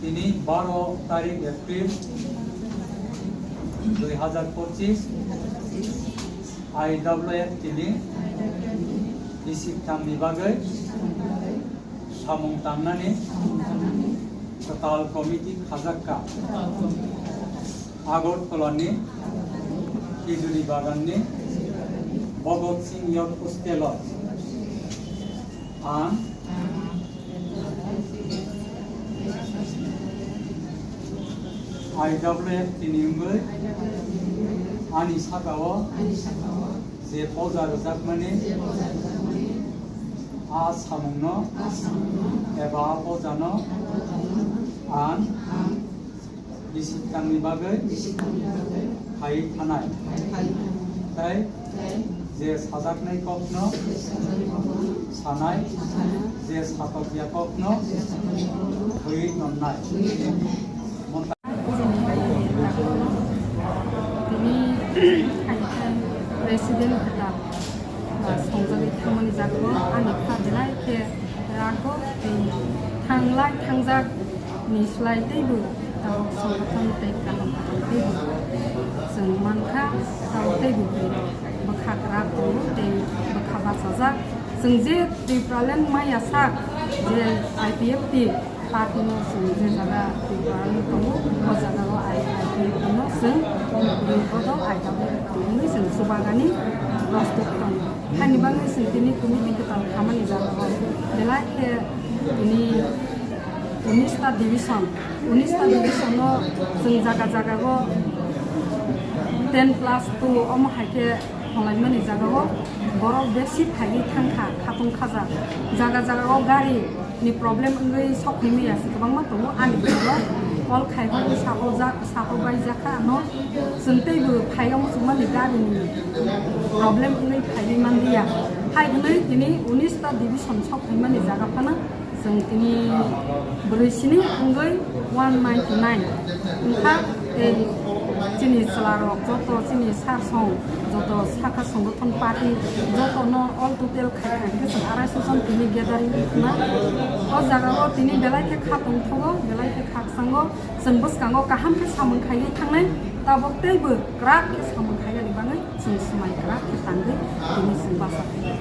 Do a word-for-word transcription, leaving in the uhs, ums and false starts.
Tini baro tarik April dui hazar pochis, I W F T ni bisik tamni bagwi samung tangnani kwtal committee khajakka. Agartala ni Khijuri Bagan ni Bhagat Singh Youth Hostel o ang I W F T ni wngwi ani saka o je poja rwjakmani a samungno eba a pojano ang bisik tangni bagwi khai thanai tei je sajaknai kokno sanai, je satokya kokno thwiwi tonnai. Tini president kwtal songjagwi thangmani jago ani kha belai khe rago tei thanglai thangjak ni slai teibo tabuk songothon tei kaham kaham teibo chwng mankha, tabuk teibo bwkha kwrak tongo tei bwkha bachajak. Chwng je Tipraland maya sak je I P F T party no chwng je jaga Tipraland tongo, o jaga o I P F T no chwng bwrwi bodo I W F T wngwi chwng chubagani prostuk tongo. Haini bagwi chwng tini committee kwtal khamani jaga o belai khe tini unis ta division, unis ta division o chwng jaga jaga o ten plus two omo hai khe honglaimani jaga o borok besi phaiwi thangkha, khatung khaja. Jaga jaga o gari ni problem wngwi sok phai maya se kwbangma tongo. Ani bwskango call khai hwnwi sahojak, sahobai jakha ano chwng teibo phaiwi muchungmani gari ni problem wngwi phaiwi manliya. Hai hwnwi tini unis ta division sok phaimani jaga phano chwng tini bwrwi sini wngwi one ninety nine wngkha. Tei chini chwlarok joto, chini sar song joto, sakha songothon party joto no all total khai khai khe chwng arai so jon tini gathering wngkha. O jaga o tini belai khe kha tongthogo, belai khe khakchango, chwng bwskango kaham khe samung khaiwi thangnai, tabuk teibo kwrak khe samung khaiyani bagwi chwng swmai kwrak khe tangwi tini chwng bachajak.